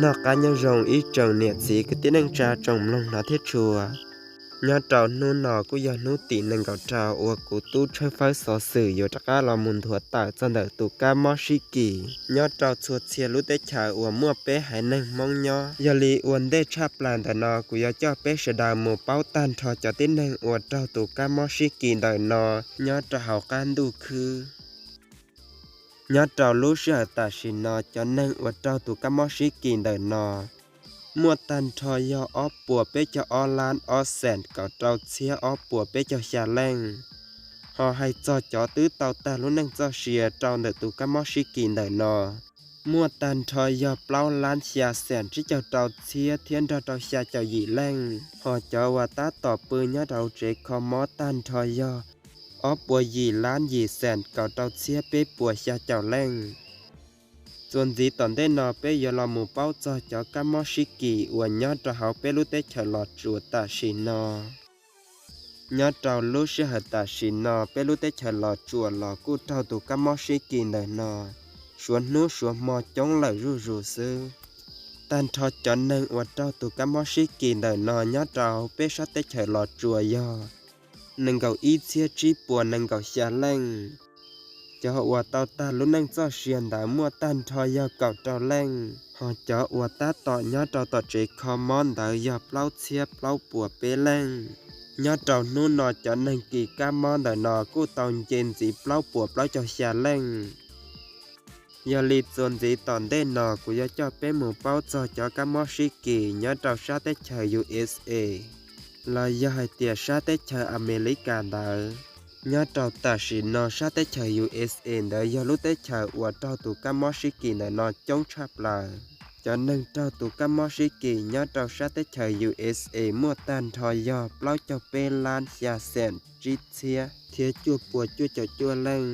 Noj qab nyob zoo ib tsoom niam txiv kwv tij neej tsa tsoom mloog hmov thiab tshua. Nyob rau hnub no kuj yog hnub tim nees nkaum rau uas kuv tub tshawb fawb xov xwm yuav rov qab los mus nthuav tawm txog ntawm tus kab mob sib kis nyob rau txhua txhia lub teb chaws uas muaj peb haiv neeg Hmoob nyob. Yog li ua ntej tshaj plaws ntawm no kuv yuav coj peb sawv daws mus paub tag nrho cov tib neeg uas raug tus kab mob sib kis ntawm no nyob rau hauv qab ntuj khwb. Nyob rau lub sij hawm tam sim no cov neeg uas raug tus kab mob sib kis ntawm no muaj tag nrho yog ob puas peb caug ob lab ob xees kaum rau txhiab ob puas peb caug xya leej. Ho hais txog cov twb tau tag lub neej txoj sia rau ntawm tus kab mob sib kis ntawm no muaj tag nrho yog plaub lab xya xees tsib caug rau txhiab thiab nrog rau xya caum yim leej. Ho cov uas tab tom pw nyob rau hauv tsev kho mob tag nrho yog ob puas yim lab yim xees kaum rau txhiab peb puas xya caum leej. Txuas ntxiv tom ntej no peb yuav los mus paub txog cov kab mob sib kis uas nyob rau hauv peb lub teb chaws Los Tsuas tam sim no. Nyob rau lub sij hawm tam sim no peb lub teb chaws Los Tsuas los kuj raug tus kab mob sib kis ntawm no suav hnub suav hmo coob lawm zuj zus xwb. Tag nrho cov neeg uas raug tus kab mob sib kis ntawm no nyob rau peb sab teb chaws Los Tsuas yog nees nkaum ib txhiab tsib puas nees nkaum xya leej. Cov uas tau tag lub neej txoj sia ntawd muaj tag nrho yog kaum rau leej, ho cov uas tab tom nyob rau tom tsev kho mob ntawd yog plaub txhiab plaub puas peb leej. Nyob rau hnub no cov neeg kis kab mob ntawm no kuj tau nce ntxiv plaub puas plaub caug xya leej. Yog li txuas ntxiv tom ntej no kuv yuav coj peb mus paub txog cov kab mob sib kis nyob rau sab teb chaws U S A, los yog hais tias sab teb chaws Amelikas ntawd. Nyob rau tam sim no sab teb chaws U S A ntawd yog lub teb chaws uas raug tus kab mob sib kis ntawm no coob tshaj plaws. Cov neeg raug tus kab mob sib kis nyob rau sab teb chaws U S A muaj tag nrho yog plaub caug peb lab xya xees tsib txhiab thiab cuaj puas cuaj caum cuaj leej.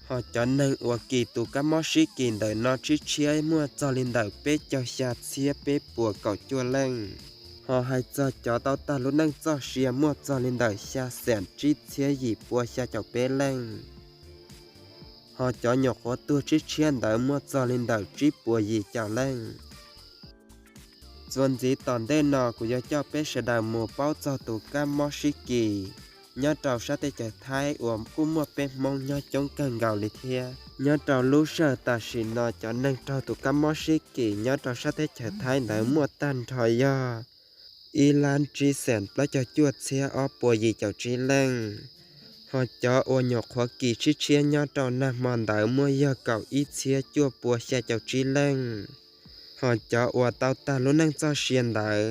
Ho cov neeg uas kis tus kab mob sib kis ntawm no tshiab tshiab muaj txog li ntawm peb caug xya txhiab peb puas kaum cuaj leej. Ho hais txog cov tau tag lub neej txoj sia muaj txog li ntawm xya xees tsib txhiab yim pua xya caum peb leej. Ho cov nyuam qhuav tuag tshiab tshiab ntawd muaj txog li ntawm tsib puas yim caum leej. Txuas ntxiv tom ntej no kuv yuav coj peb sawv daws mus paub txog tus kab mob sib kis nyob rau sab teb chaws Thaib uas kuj muaj peb Hmoob nyob coob kawg nkaus li thiab. Nyob rau lub sij hawm tam sim no cov neeg raug tus kab mob sib kis nyob rau sab teb chaws Thaib ntawd muaj tag nrho yog ib lab tsib xees plaub caug cuaj txhiab ob puas yim caum tsib leej. Ho cov uas nyuam qhuav kis tshiab tshiab nyob rau nag hmo ntawd muaj yog kaum ib txhiab cuaj pua xya caum tsib leej. Ho cov uas tau tag lub neej txoj sia ntawd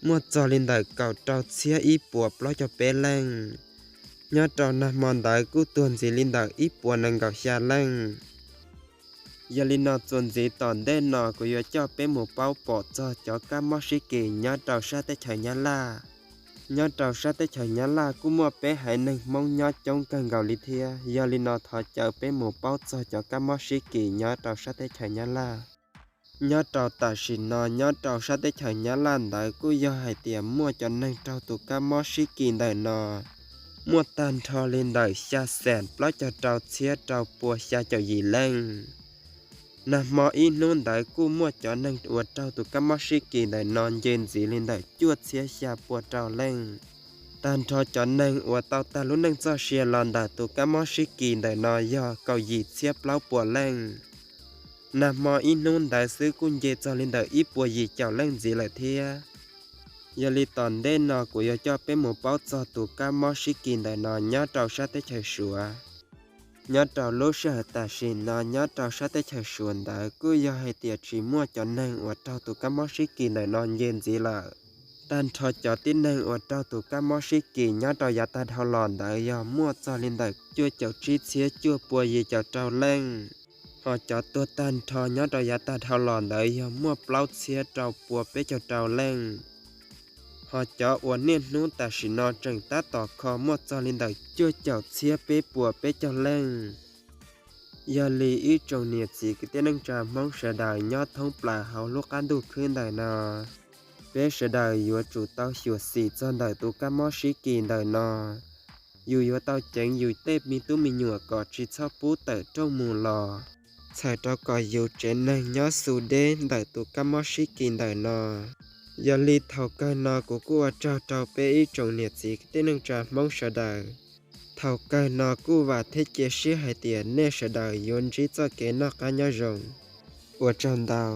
muaj txog li ntawm kaum rau txhiab ib puas plaub caug peb leej. Nyob rau nag hmo ntawd kuj tuag ntxiv li ntawm ib puas nees nkaum xya leej. Yog li no txuas ntxiv tom ntej no kuv yuav coj peb mus paub pom txog cov kab mob sib kis nyob rau sab teb chaws Nyab Laj. Nyob rau sab teb chaws Nyab Laj kuj muaj peb haiv neeg Hmoob nyob coob kawg nkaus li thiab, yog li no thov caw peb mus paub txog cov kab mob sib kis nyob rau sab teb chaws Nyab Laj. Nyob rau tam sim no nyob rau sab teb chaws Nyab Laj ntawd kuj yog hais tias muaj cov neeg raug tus kab mob sib kis ntawm no muaj tag nrho li ntawm xya xees plaub caug rau txhiab rau pua xya caum yim leej. Nag hmo ib hnub ntawd kuj muaj cov neeg uas raug tus kab mob sib kis ntawm no nce ntxiv li ntawm cuaj txhiab xya pua rau leej. Tag nrho cov neeg uas tau tag lub neej txoj sia los ntawm tus kab mob sib kis ntawm no yog kaum yim txhiab plaub puas leej. Nag hmo ib hnub ntawd xwb kuj nce txog li ntawm ib puas yim caum leej ntxiv lawm thiab. Yog li tom ntej no kuv yuav coj peb mus paub txog tus kab mob sib kis ntawm no nyob rau sab teb chaws Suav. Nyob rau lub sij hawm tam sim no nyob rau sab teb chaws Suav ntawd kuj yog hais tias tsis muaj cov neeg uas raug tus kab mob sib kis ntawm no nce ntxiv lawm. Tag nrho cov tib neeg uas raug tus kab mob sib kis nyob rau yav tag dhau los ntawd yog muaj txog li ntawm cuaj caum tsib txhiab cuaj pua yim caum rau leej. Ho cov tuag tag nrho nyob rau yav tag dhau los ntawd yog muaj plaub txhiab rau pua peb caug rau leej. Ho cov uas niaj hnub tam sim no tseem tab tom kho muaj txog li ntawm cuaj caum txhiab peb puas peb caug leej. Yog li ib tsoom niam txiv kwv tij neej tsa Hmoob sawv daws nyob thoob plaws hauv lub qab ntuj khwb ntawm no, peb sawv daws yuav tsum tau xyuam xim txog ntawm tus kab mob sib kis ntawm no. Yus yuav tau ceev yus tej me tub me nyuam kom tsis txhob pub tawm rooj mus los. txhawm rau kom yus tsev neeg nyob xu deb ntawm tus kab mob sib kis ntawm no. Yog li thaum kawg no kuv kuj ua tsaug rau peb ib tsoom niam txiv kwv tij neej tsa Hmoob sawv daws. Thaum kawg no kuj vam thiab cia siab hais tias nej sawv daws yuav ntsib txoj kev noj qab nyob zoo. Ua tsaug ntau.